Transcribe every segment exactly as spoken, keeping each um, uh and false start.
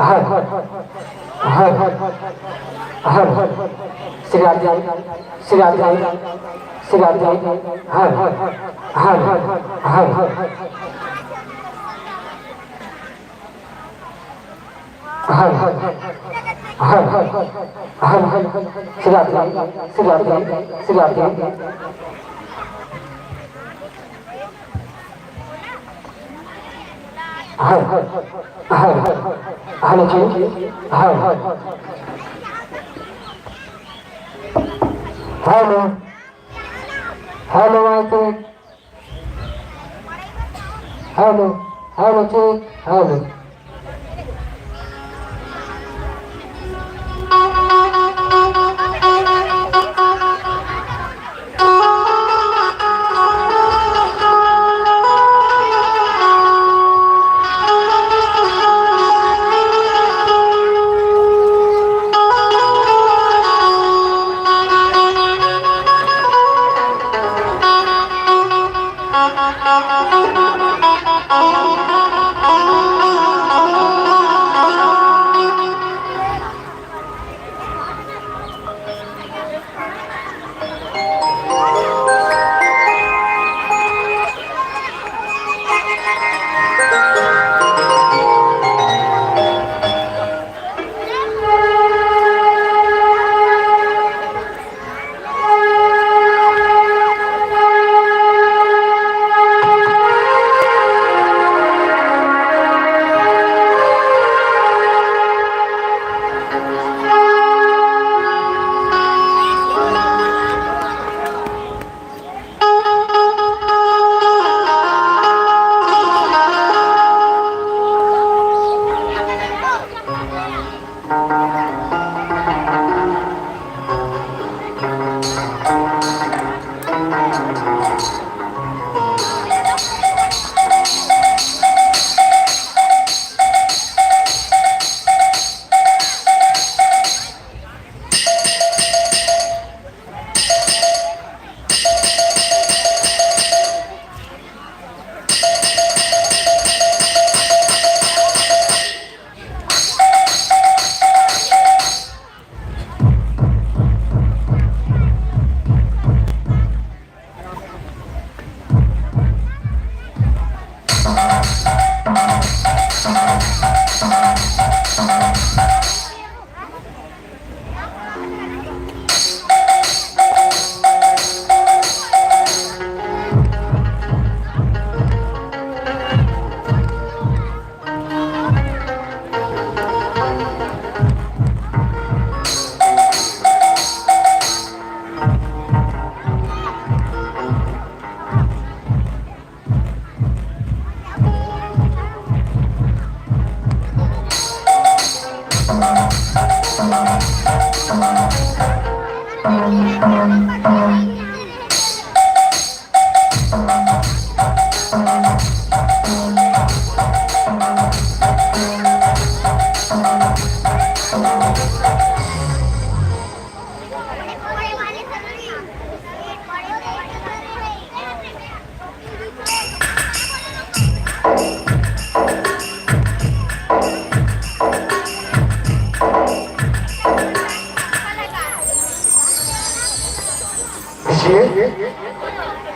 हर हर हर हर हर हर हर। शिवरात्रि, शिवरात्रि, शिवरात्रि। हर हर हर हर हर हर हर हर। हर हर हर हर हर हर हर। शिवरात्रि, शिवरात्रि, शिवरात्रि। हर हर हर हर हर हर। हर हर। Hello, hello, check, hello.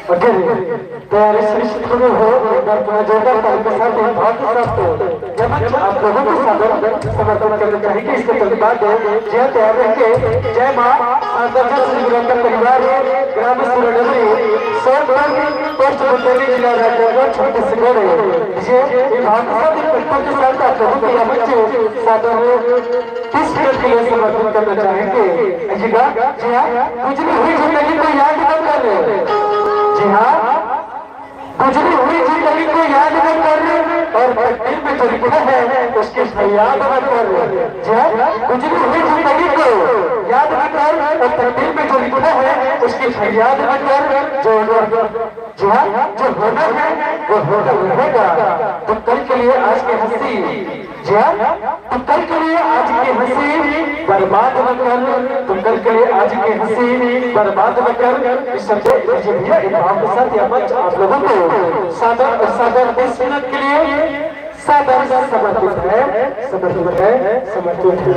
अगर तैयारी सुनिश्चित हो गई हो, एक बार पुनः जोरदार ताली के साथ एक भाव के साथ यह मंच आप लोगों को सादर समर्पित करना चाहेंगे। इसके तुरंत बाद जी हाँ, तैयार रहेंगे। जय माँ, सादर जय श्री गुरु परिवार, ग्राम सूर्यनगरी, सोनभद्र, पोस्ट मुंडेरी, जिला राजनांदगांव, छत्तीसगढ़। ये, ये भाव के साथ एक पुष्प के साथ आप लोगों को यह मंच सादर तीस मिनट के लिए समर्पित करना चाहेंगे। जी हाँ, जी हाँ, कुछ भी हुई जिंदगी को याद न कर। जी हाँ, कुछ भी हुई जिंदगी को याद न कर, और तकदीर में जो लिखा है उसकी फरियाद न कर। जी हाँ, कुछ भी हुई जिंदगी को याद न कर, और तकदीर में जो लिखा है उसकी फरियाद न कर। जो, जो, जी हाँ, जो होना है वो होगा, होगा। तो कल के लिए आज की हंसी, जी हाँ, तो कल के लिए आज की हंसी बर्बाद न कर, तो कल के लिए आज की हंसी बर्बाद न कर। इस सबसे, जी भैया, एक भाव के साथ यह मंच आप लोगों को सादर, सादर तीस मिनट के लिए सादर समर्पित है, समर्पित है, समर्पित है।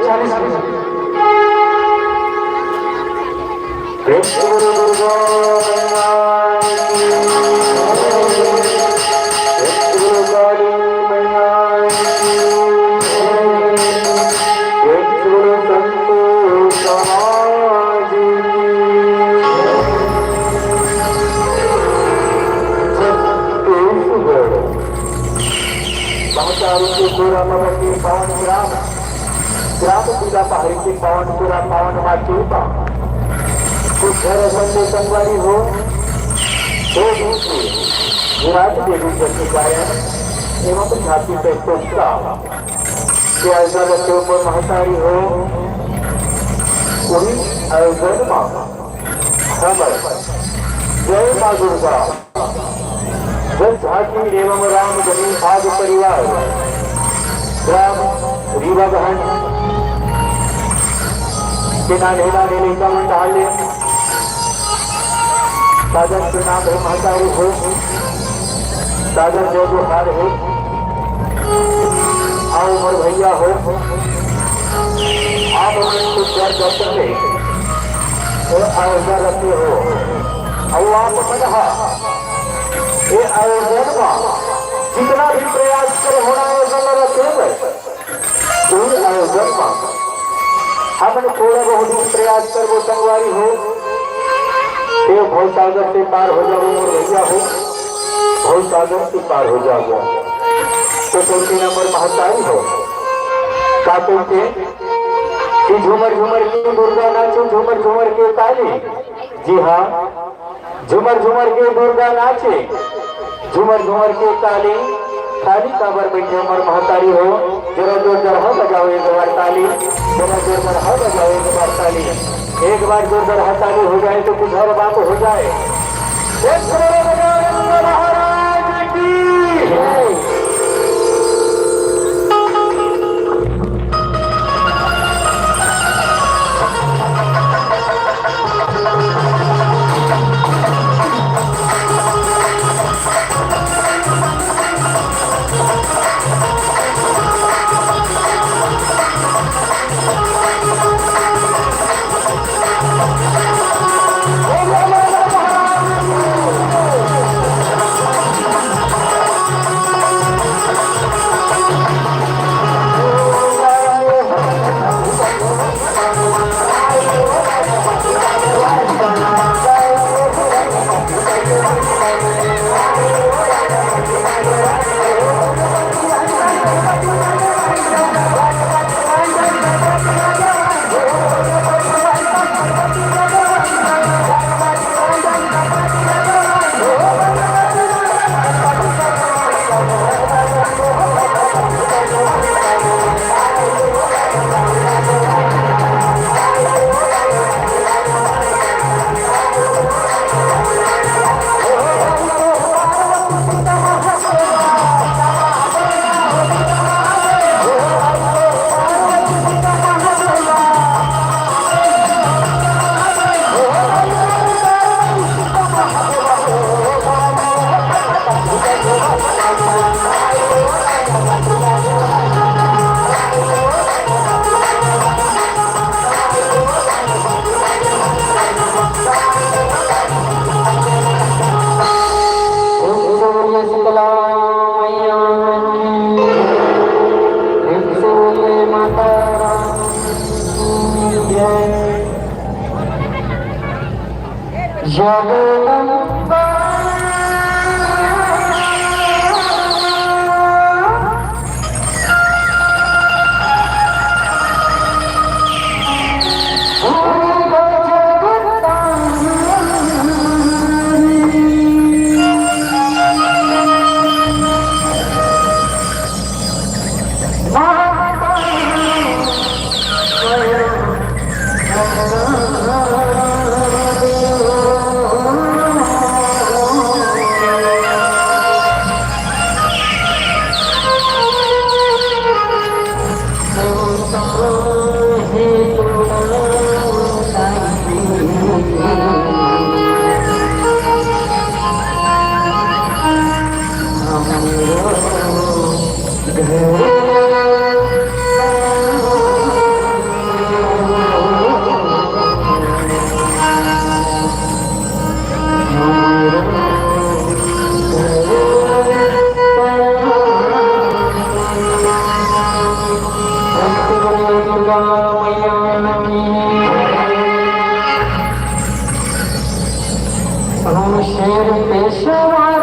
चालीस मिनट। प्रेम से बोलो दुर्गा मैया की। प्रेम से बोलो काली मैया की। प्रेम से बोलो संतोष समाज की। छत्तीसगढ़। महतारी के गोरा मगर के पावन ग्राम, ग्राम पूरा पहाड़ी के पावन पूरा पावन माटी बा। कुछ घर असन में संगवारी हो, दो दिन से विराट देवी जैसे गायन एवं झांकी पे टोकता। क्या ऐसा रखे ऊपर महतारी हो, वही आयोजन माँ। हमर जय माँ दुर्गा। जय झांकी एवं राम धनी भाग परिवार, ग्राम रीवा बहन के नान्हे नान्हे लइका मन डाले। सादर प्रणाम हे महतारी हो, सादर जय जोहार हे। आओ मोर भैया हो, आप मन कुछ डर डर के ए आयोजन रखे हो। अउ आप मन ह ए आयोजन म जितना भी प्रयास करे होना आयोजन ल रखे हुए, उन आयोजन म हमन थोड़ा बहुत भी प्रयास करबो संगवारी हो, ते भवसागर से पार हो जाबो मोर भैया हो, भवसागर से पार हो जाबो। तो कइसे नंबर महतारी हो, का कइसे कि झूमर झूमर के दुर्गा नाचे, झूमर झूमर के ताली। जी हाँ, झूमर झूमर के दुर्गा नाचे, झूमर झूमर के ताली। खाली काबर बैठे हमर महतारी हो, जरा जोरदार ह बजाओ एक बार ताली, जरा जोरदार ह बजाओ एक बार ताली। एक बार जोरदार ह ताली हो जाए तो कुछ और बात हो जाए। एक जोरदार बजाओ महाराज की। हम शेर पेशेवर।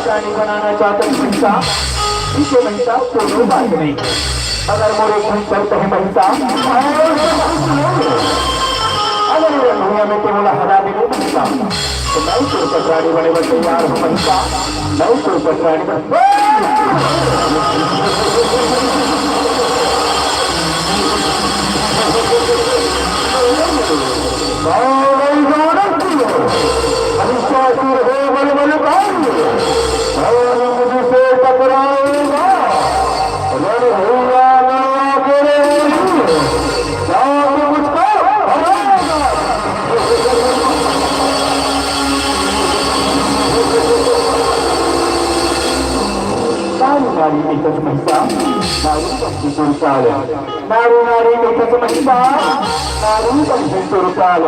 कहानी बनाना चाहते हैं भैंसा, ठीक है भैंसा, कोनो बात नहीं। अगर मोरे घर चलते हैं भैंसा, अगर ये दुनिया में तो मोला हरा देंगे भैंसा, तो मैं तो पटरानी बने बर तैयार हूँ भैंसा, मैं तो पटरानी बने। मैं नहीं जानती हूँ। हमेशा सिर हो बल बल भाई। और मुझसे टकराएगा। रण भैया ना तेरे। जाओ तो मुझको हराएगा। नारी नारी में कसम हिसाब, नारी बस्ती सुरसाल। नारी नारी में कसम हिसाब, नारी बस्ती सुरसाल।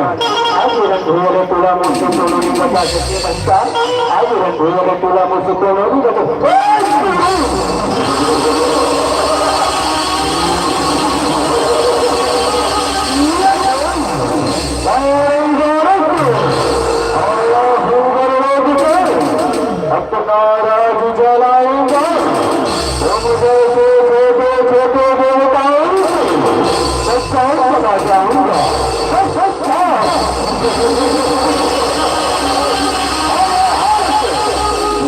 आज रंग हुए तोला मुझसे कोनो नहीं बचा सके भैंसा। आज रंग हुए तोला मुझसे कोनो नहीं बचा। नारा जलाऊंगा, तुम जैसे छोटे छोटे देवताओं को सच्चाई बना जाऊंगा।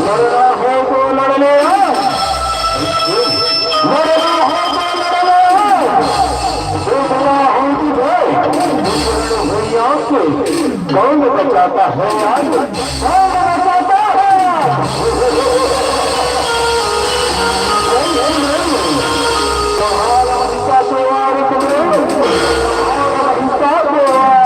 लड़ना हो तो लड़ ले, लड़ना हो तो लड़ ले, दूसरा हो तुझे, भैया के कौन बचाता है आज? कौन बचाता है आज? तुम्हारा हिस्सा तो आज तुम्हें, तुम्हारा हिस्सा तो आज।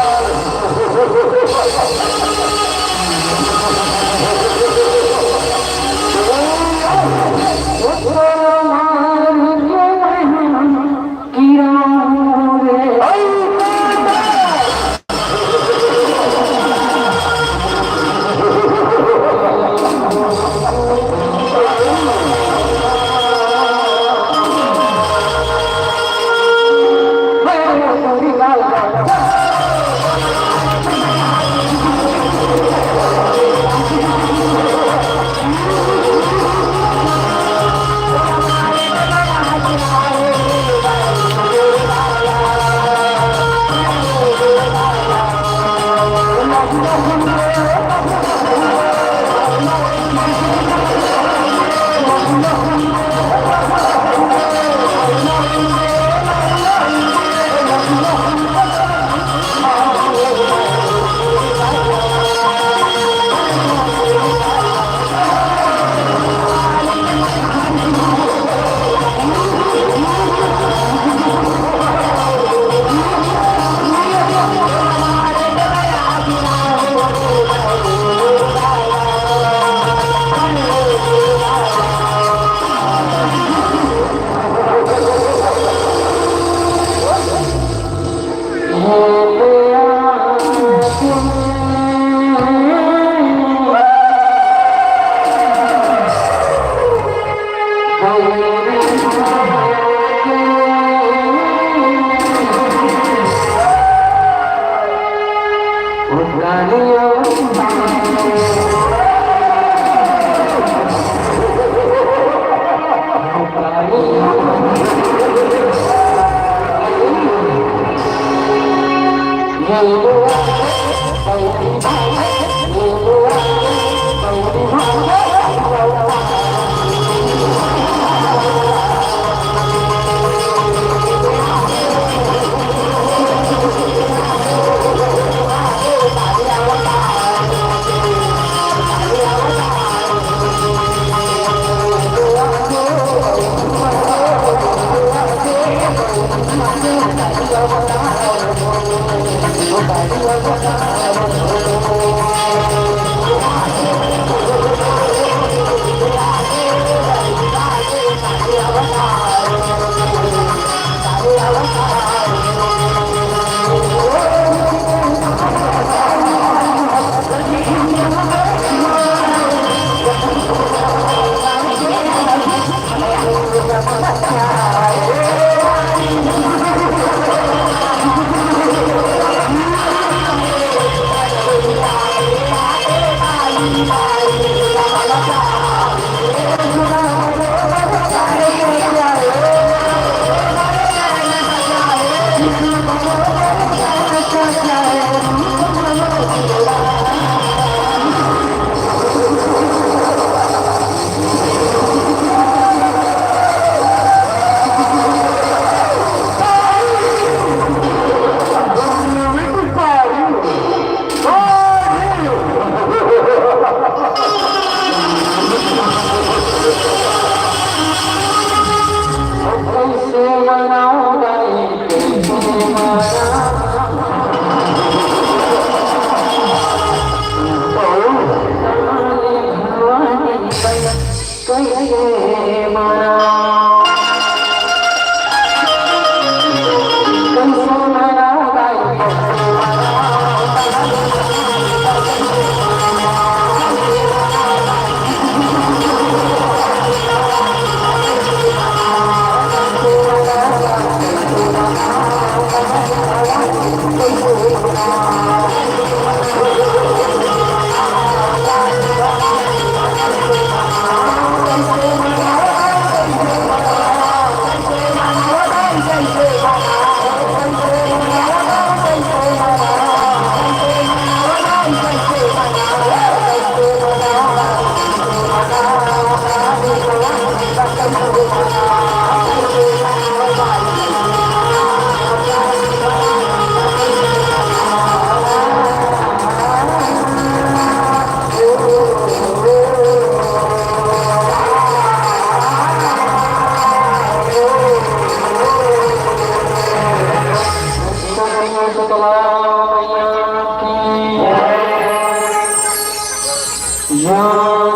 या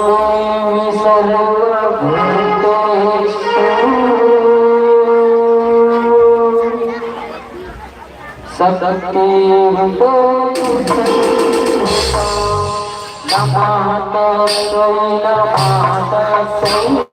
देवी सर्वभूतेषु शक्तिरूपेण संस्थिता। नमः तस्मै, नमः तस्मै।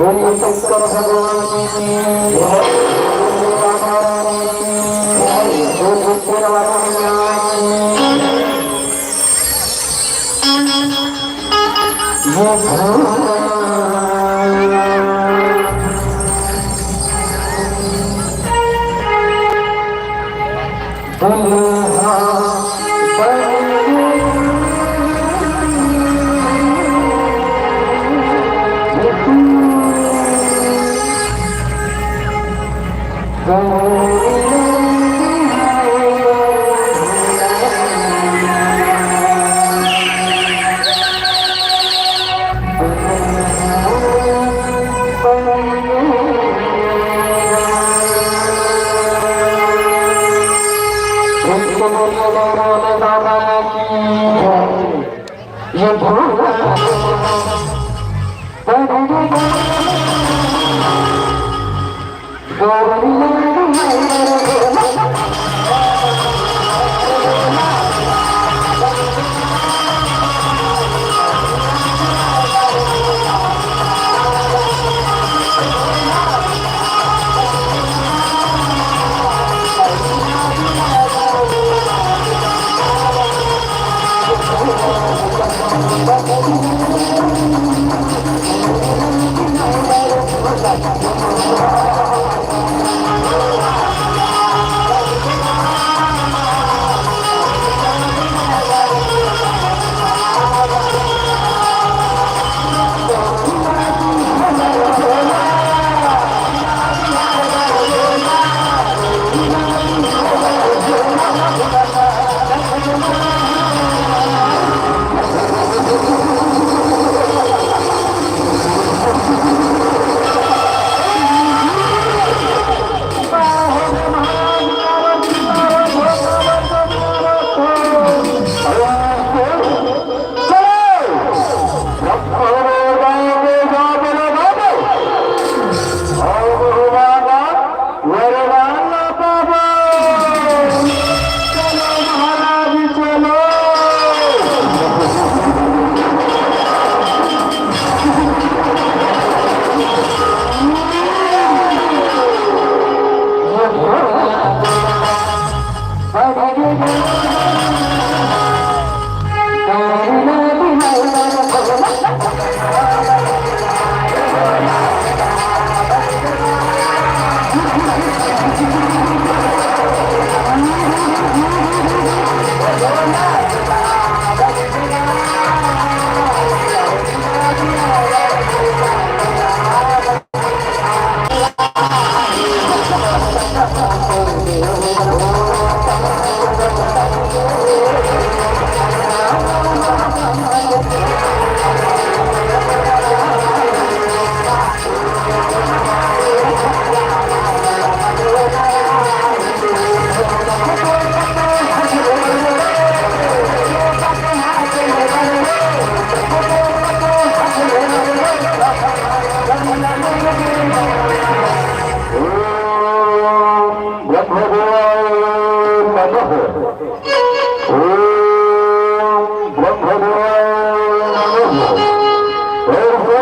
बोलिए शंकर भगवान की जय। बोलिए राधा रानी की जय। बोलिए शेरा वाली मैया की जय।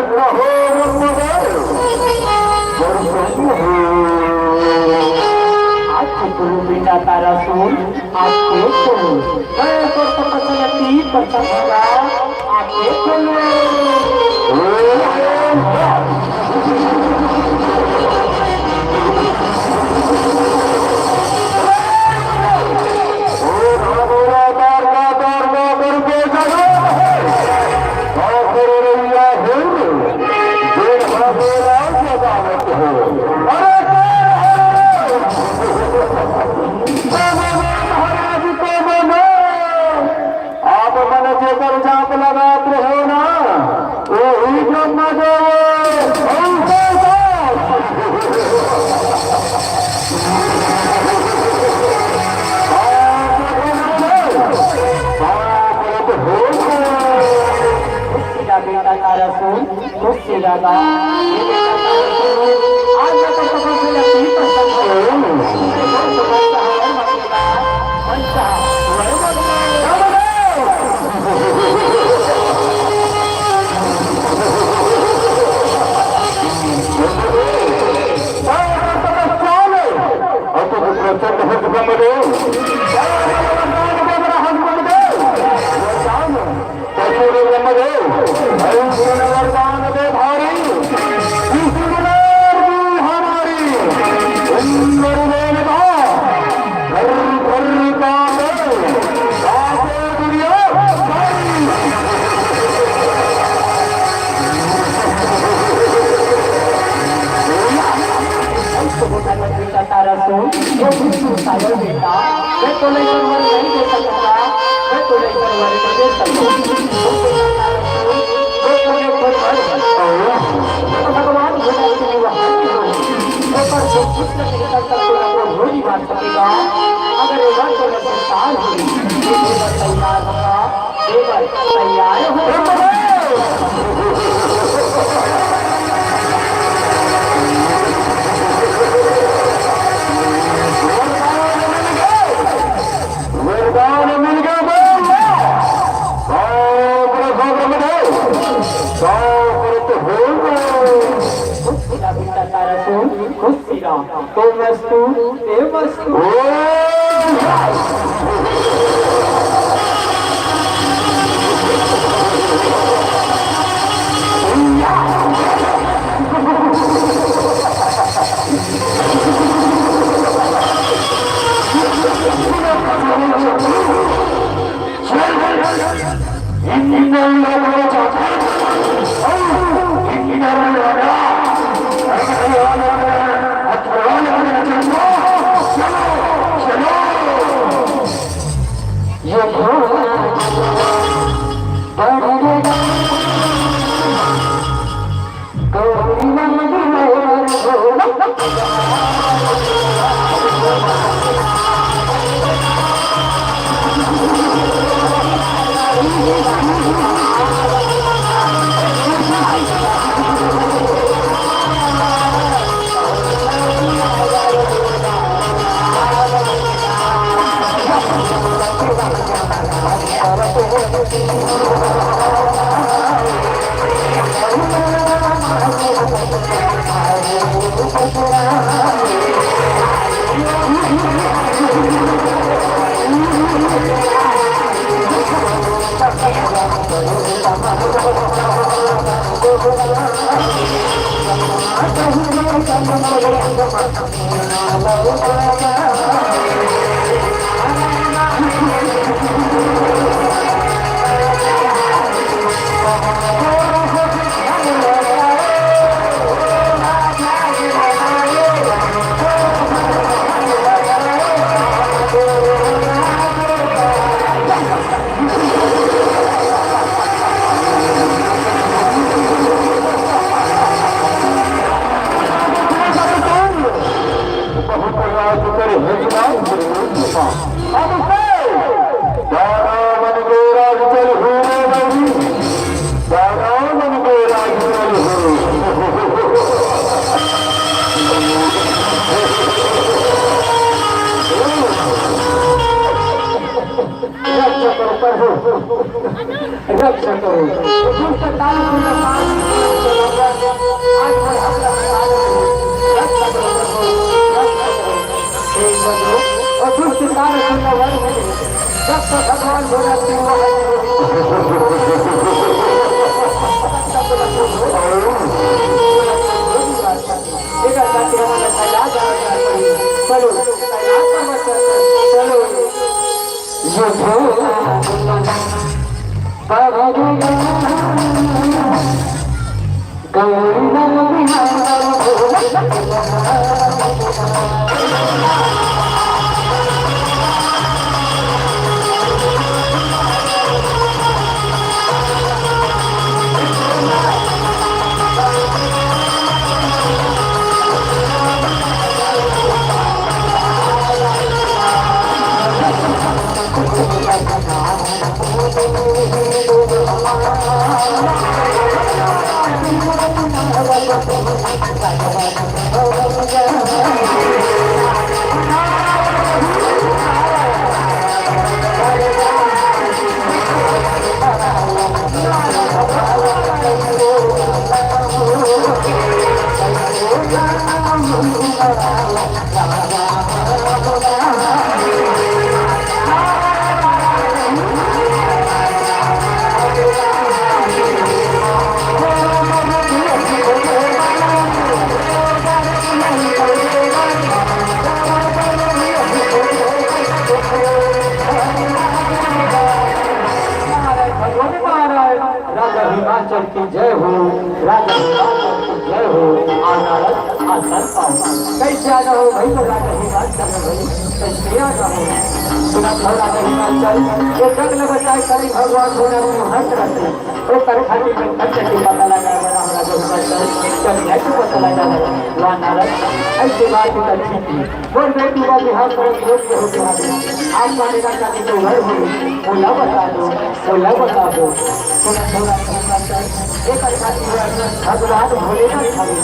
आज के गुरु बेटा तारा सुन, आज के गुरु। मैं तो तपस्या की प्रशंसा, आज के गुरु। आप मन जेकर जाप लगात रहो ना, वही ब्रह्मा देव। खुशी का बेटा तारा सुन, खुशी का। आज तो सबसे लकी प्रसन्न हो। तारा सुन, वो विष्णु सागर बेटा, मैं तो नहीं करवर नहीं दे सकता, मैं तो नहीं करवर नहीं दे सकता। भगवान भोला के लिए वहाँ पर जो पुत्र के साथ पूरा वो रोज बात सकेगा। अगर ये बात को मैं संतान हुई, तो मैं तैयार होगा। देवर तैयार हो। वरदान मिल गया, बोल। सौ परत हो ब्रह्मदेव, सौ परत हो। खुशी का बेटा तारा सुन, खुशी का। तो मस्तु, ए मस्तु। रक्षा करो प्रभु, रक्षा करो। दुष्ट काल को और दुष्ट काल से कवर हो। जब तक भगवान भोला शिव चलो, चलो। ये भोला राजा हिमाचल की जय हो, राजा हिमाचल की जय हो। आनारस आसन पाओ। कैसे आ जाओ भाई, तो राजा हिमाचल में भाई, कैसे आ जाओ? सुना था राजा हिमाचल, ये जंगल बचाए करे भगवान भोला सिंह हंस रहे। ओ कर खाली में खर्च के पता लगा, राजा हिमाचल, चल, मैं तो पता लगा, वाह नारद, ऐसी बात ही अच्छी थी। मोर बेटी बर बिहाव करत रोज के होत हवे। आप मानेगा का नहीं तो घर हो, मोला बता दो, मोला बता दो। थोड़ा, थोड़ा, थोड़ा सा एक अच्छा जीवन भगवान भोलेनाथ हवे।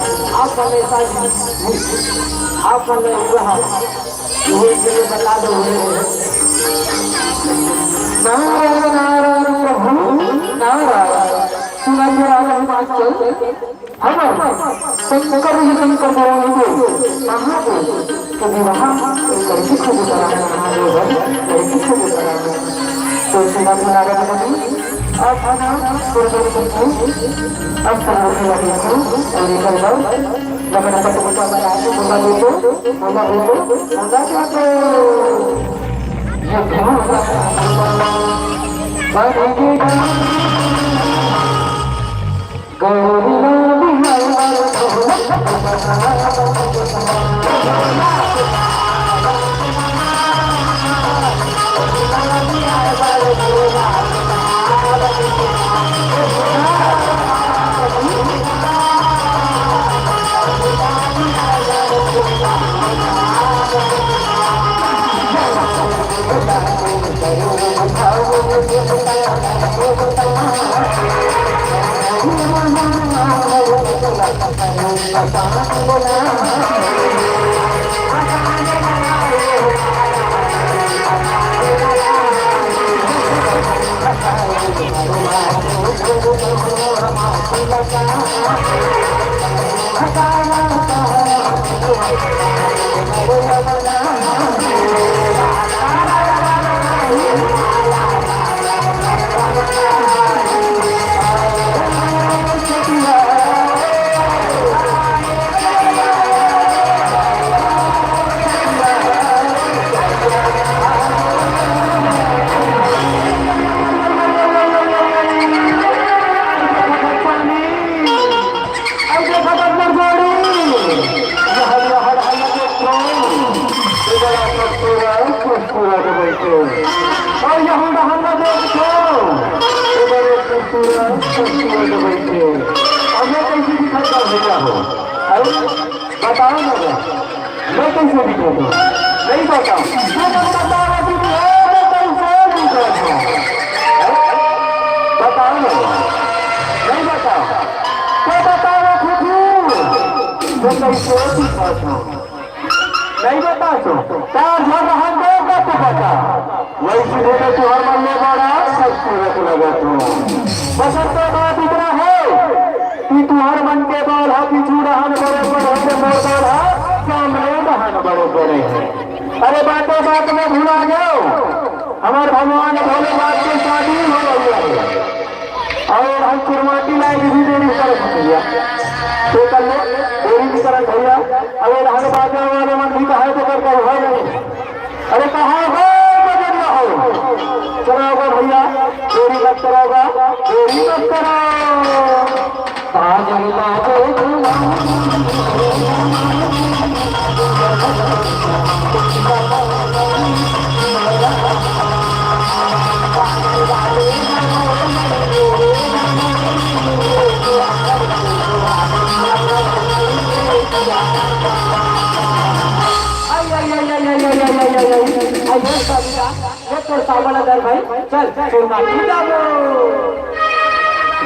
आप मन ऐसा, आप मन ऐसा, ये, ये बता दो, भोले, भोले। नारायण, नारायण, प्रभु, नारायण। सुना, सुना, हिमाचल। हमर शंकर ही शंकर भगवान के महादेव के विवाह एक लड़की से भी कराना, महादेव है, लड़की से भी कराना। तो श्रीमती नारद मुनि, आप है ना, गुरु गुरु गुरु, अब सब लोग लगे थे, और इधर उधर, लगन पट पट बना के बोला दे दो, बोला दे दो, बोला दे दो। ये भगवान अउ यहाँ डहर ला देखो, इधर एक खूबसूरत, खूबसूरत बच्चे। अब मैं कैसे दिखाई पड़ भैया हो? अरे, बताओ ना बे, मैं कैसे दिखाई पड़? नहीं बताओ। मैं तो बताओ अभी, मैं तो कैसे दिखाई पड़? बताओ ना बे, नहीं बताओ। तो बताओ खुद ही, मैं कैसे दिखाई पड़? नहीं बता तो, तार झन रहन दे, मत बता। वैसे देखे तुहर मन ले बड़ा खूबसूरत लगत हो। बसंत का बात इतना है कि तुहर मन के बाल हा पीछू रहन बड़े बड़े हे, मोर बाल हा सामने रहन बड़े बड़े हे। अरे बातों बात में भुला जाओ, हमारे भगवान भोलेनाथ के शादी हो रही है और हम चुरमाटी लाए के भी देरी करत हन भैया। तो कर ले, देरी भी करत भैया। अरे हर बाजा वाले मन भी कहे तो कर कर हो नहीं। अरे कहाँ हो बजरिया हो? चलो अगर भैया, देरी मत करोगा, देरी मत करो। बाजो, बाजो, आई, आई, आई, आई, आई, आई, आई, आई, आई, आई, आई, आई, आई, आई, आई, आई, आई, ये तोर सामान अंदर भाई, चल, चूरमा पी जाबो।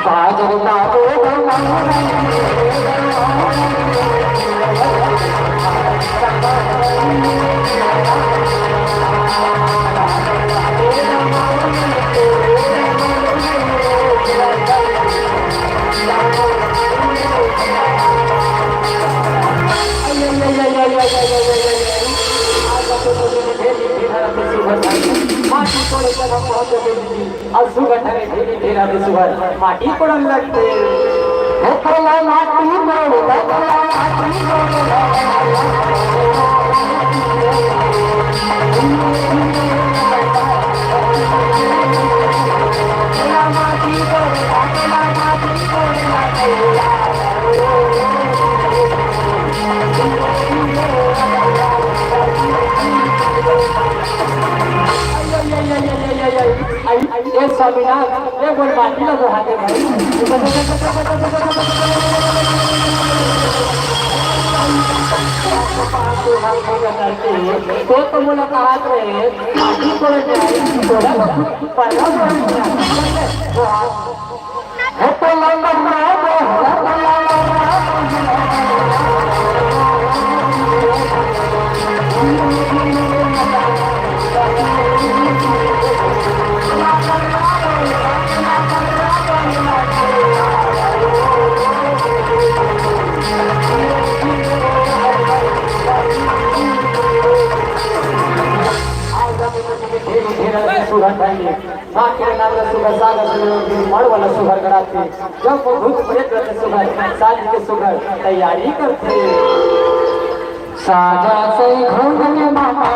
बाजो, बाजो, आई, आई, आई, आई, आई, आई, आई, आई, आई, आई, आज आप लोगों ने ढेर ढेर ढेर सुबह माटी कोड़े जब हम पहुंच गए दीदी। अउ सुघर ढंग धीरे धीरे अभी सुघर माटी कोड़न लगथे। हे कोला माटी कोड़, हे कोला माटी कोड़। कोला माटी कोड़, कोला माटी कोड़। आई, आई, आई, आई, आई, आई, आई, आई, आई, आई, ए स्वामीनाथ, ए बोल माटी ला बोहाते भाई। तो, तो मोला कहात रहे, माटी कोड़े जाए, तोला तो परला बोहाते। आज हम लोग के ढेर ढेर सुरत है। माँ के नाम का सुगर, सागर सुगर, मड़ वाला सुगर कराते। जब वो भूत प्रेत रहते सुगर, साज के सुगर तैयारी करते। साजा से घूम के मामा।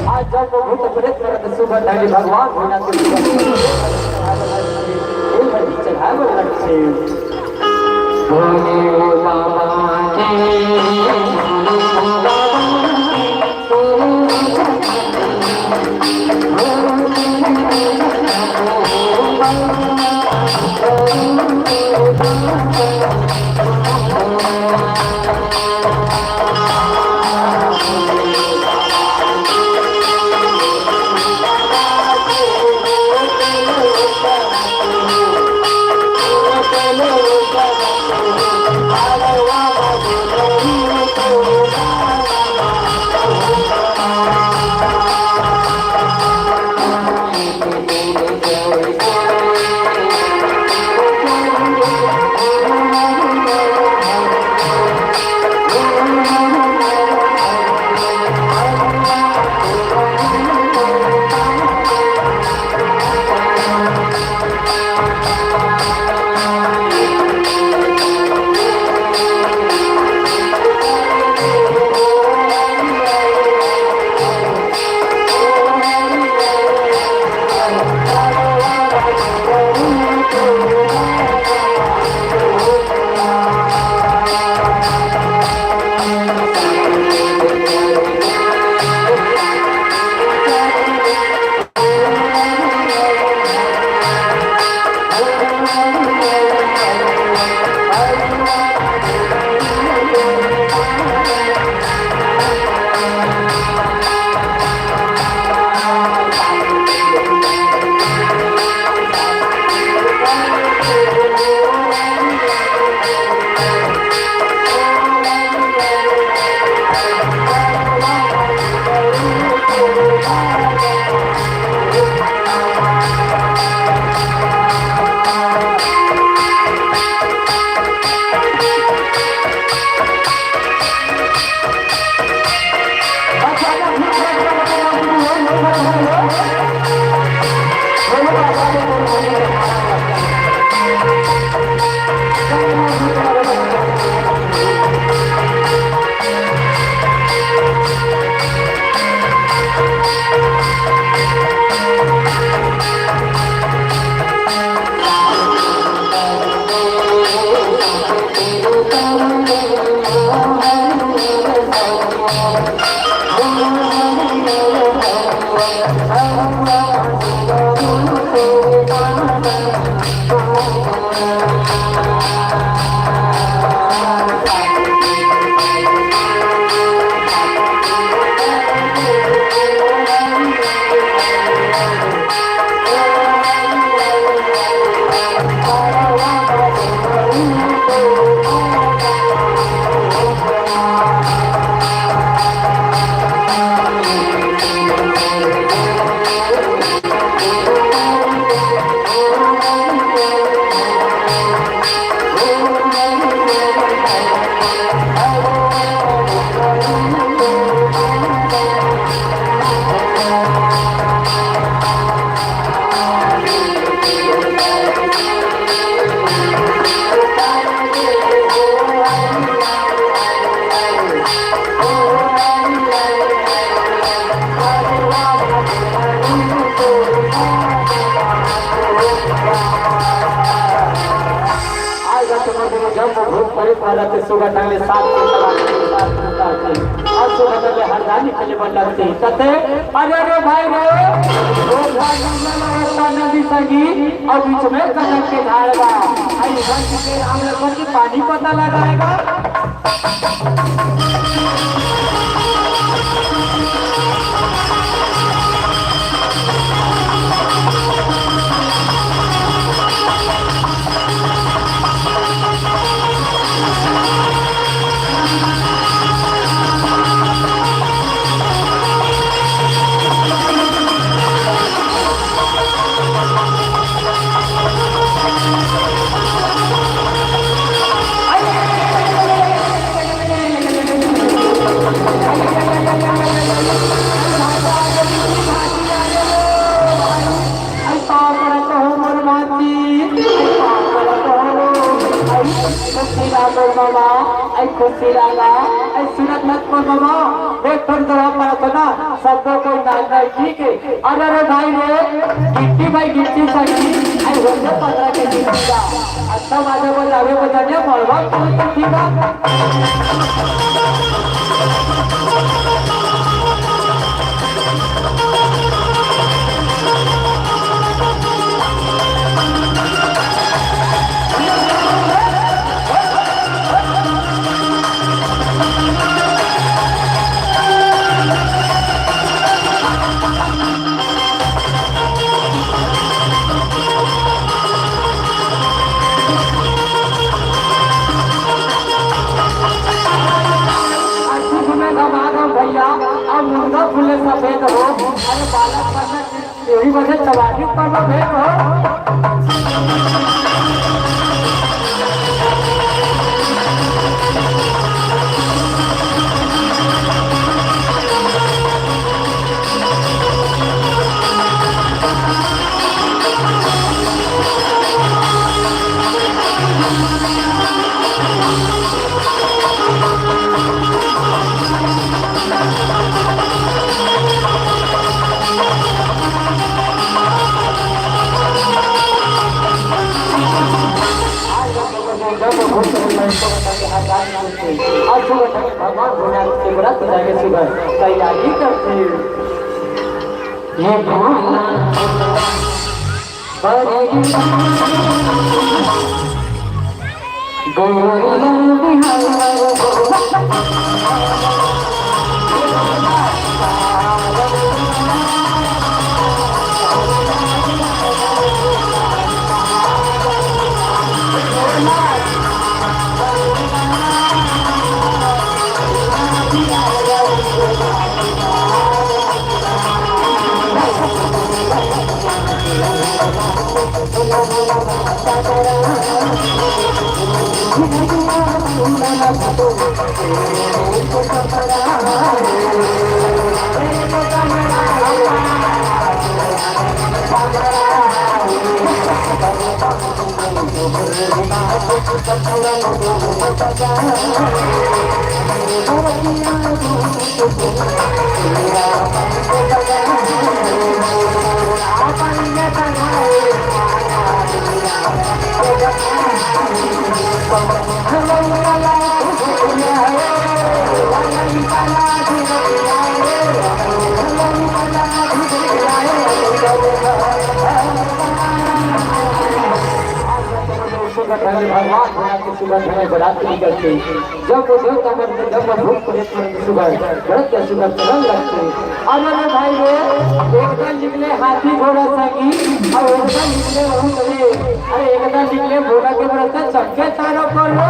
आज जब वो भूत प्रेत करत सुबह ढाली भगवान भोलेनाथ के सुबह। चढ़ाए वाला लक्ष्मी। भोले बाबा की, भोले बाबा की। भारत के सुगंध ले साथ के तलाश के साथ के साथ है। और सुगंध ले हर जानी के लिए बदलते कते। अरे रे भाई रे, वो भाई नंदन और नदी संगी और बीच में कनक के झाड़ बा। आई बन के राम लखन के पानी पता लगाएगा। आई पाँव पड़त हो मोर माती, आई पाँव पड़त हो, आई खुशी ला मोर मामा, आई खुशी ला ला, आई सुनत मत मोर मामा, एक ठन दवा पड़त हो ना, सबको कोई नाच नाच, ठीक है। अरे रे भाई रे, गिट्टी भाई गिट्टी सही, आई होते पकड़ा के गिट्टी का। अच्छा बाजा बजावे बजाने मरवा तू तो ठीक है। अच्छी सुने का बात हो भैया, अब मुर्गा फूले सफेद हो, अरे बालक बनना यही वजह चवालीस पर में भेंट हो। भगवान भोलेनाथ के व्रत जाके सुबह तैयारी करते हैं। ये भगवान भगवान भोला के सुगंध में बरात निकलते। जब वो देवता मन के, जब वो भूत प्रेत मन के सुगंध, व्रत के सुगंध चलन लगते। अरे रे भाई रे, एक दल निकले हाथी घोड़ा संगी, और एक दल निकले भूत रे। अरे एक दल निकले भोला के व्रत, चमके चारों पर लो।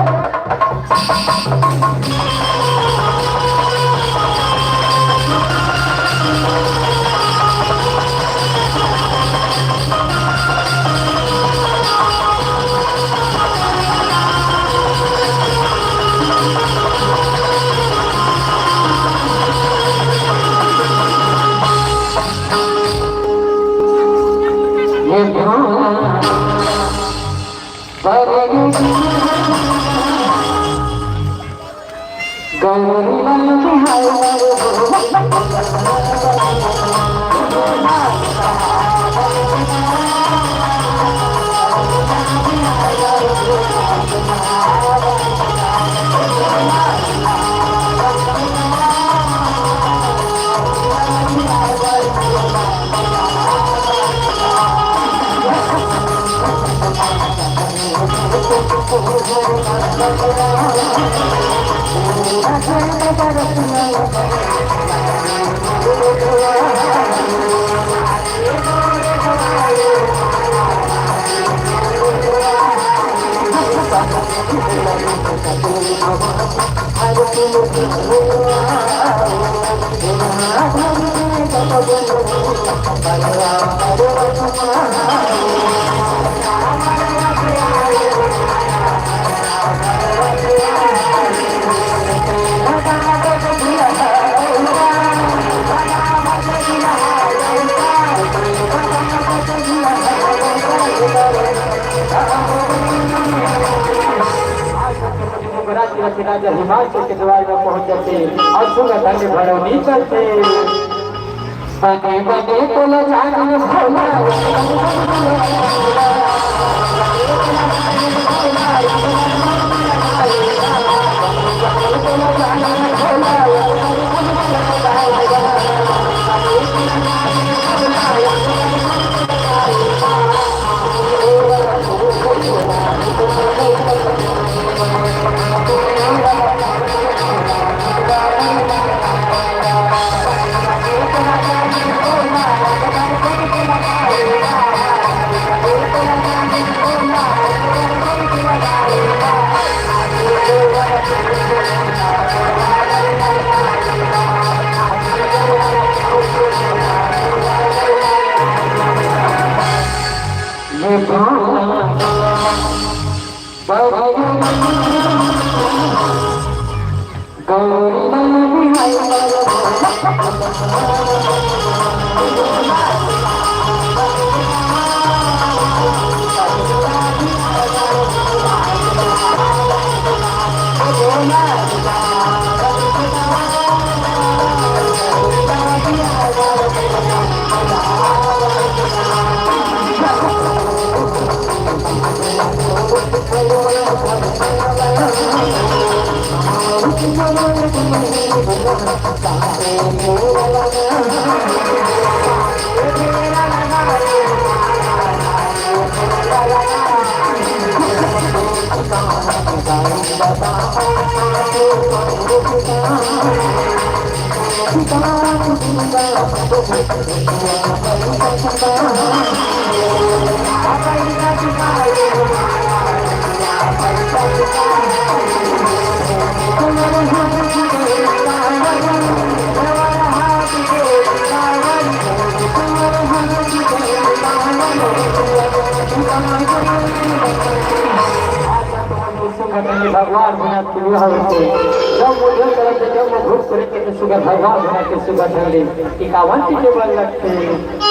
महाराज के रचना जब हिमाचल के द्वार में पहुंच जाते और सुगंध के भड़ौनी करते। बने बने बोलो जान भोला। भगवान बना तू हवते। जब मुझे तरफ से जब वो भूत प्रेत के सुगर भगवान बना के सुगर धर ले। कि कावन की केवल लगते।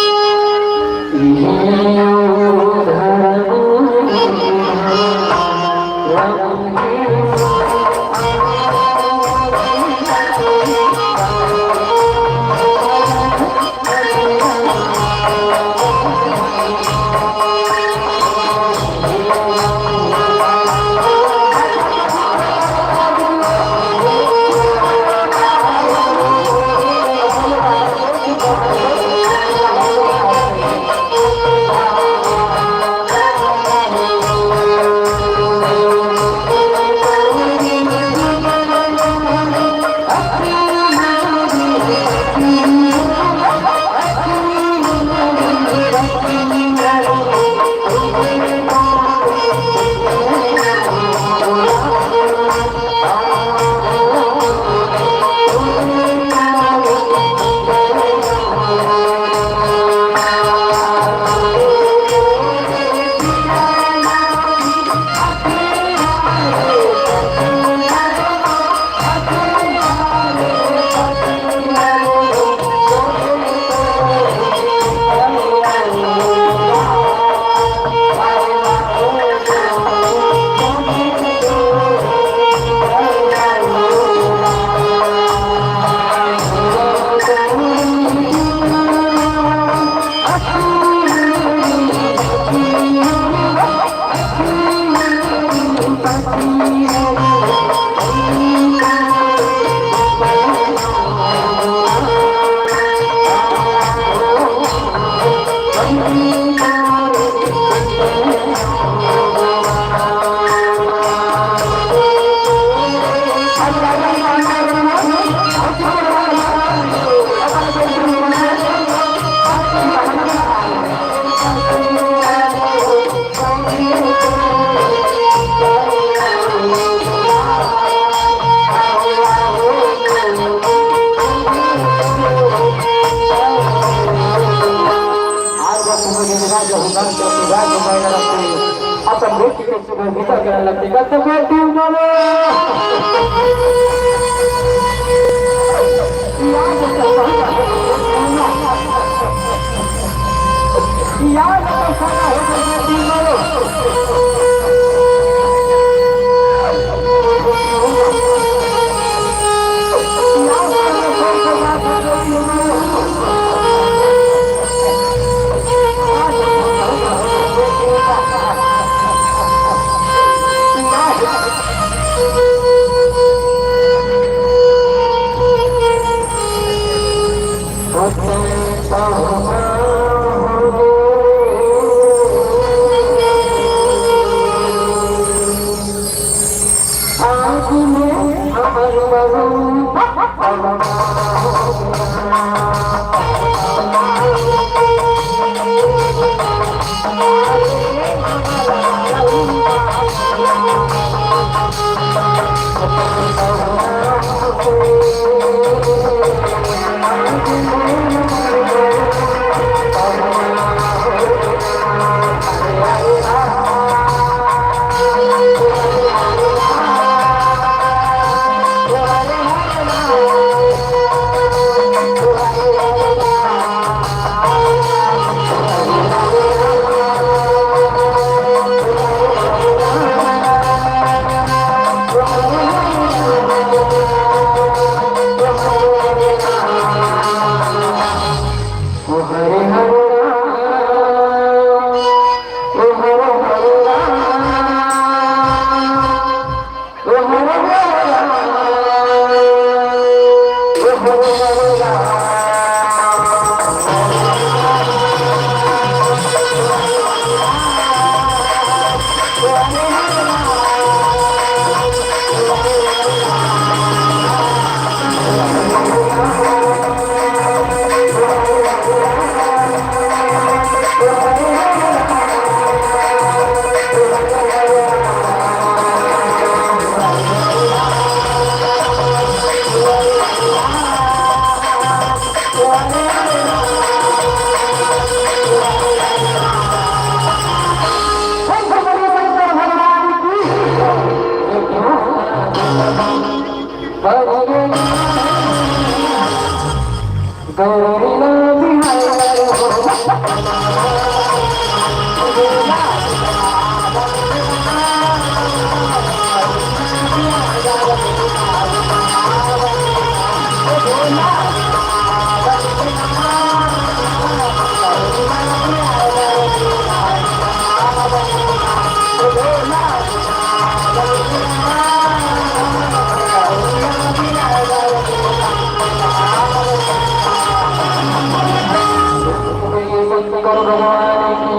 शंकर भगवान की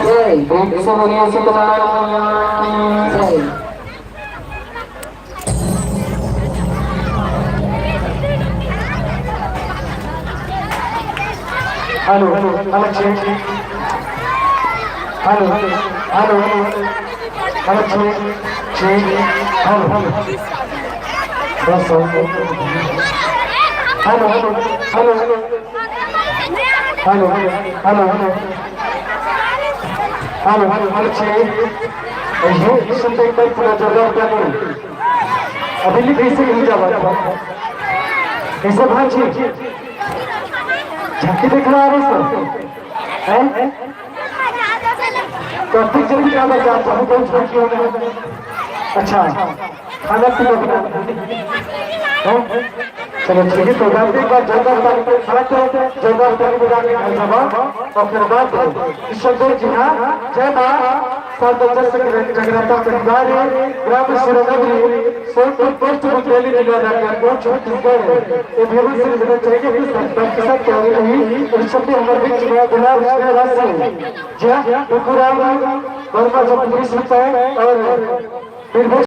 जय। प्रेम से बोलिए शीतला मैया की जय। Hello, hello, check. Hello, hello, hello, check, check. Hello, hello. बस, hello, hello, hello, hello. Hello, hello, hello, hello. Hello, hello, hello, check. ये सुनते ही मैं पूरा जोरदार कर दूं। अभी लिख इसे नहीं जा पाता। कैसे भाई जी? झांकी दिख रहा है सर? हैं? तो अधिक जल्दी क्या बता, बहुत झांकी हो गया। अच्छा। खाना पीना बना। हैं? चलो ठीक है, तो रात एक बार जोरदार ताली के साथ, जोरदार ताली बजा के घर जावा। और फिर बात है, ईश्वर जी हाँ, जय माँ शारदा जस जगन्नाथ परिवार, ग्राम शिरोनगरी, सोनपुर पोस्ट मुंगेली जिला रायपुर छत्तीसगढ़। ये भीम सिंह बने चाहिए कि संपर्क के साथ तैयारी रही। और शब्द हमारे बीच में गुलाब कृष्ण राशि, जय टुकुराम वर्मा जी पुलिस होता है और निर्भय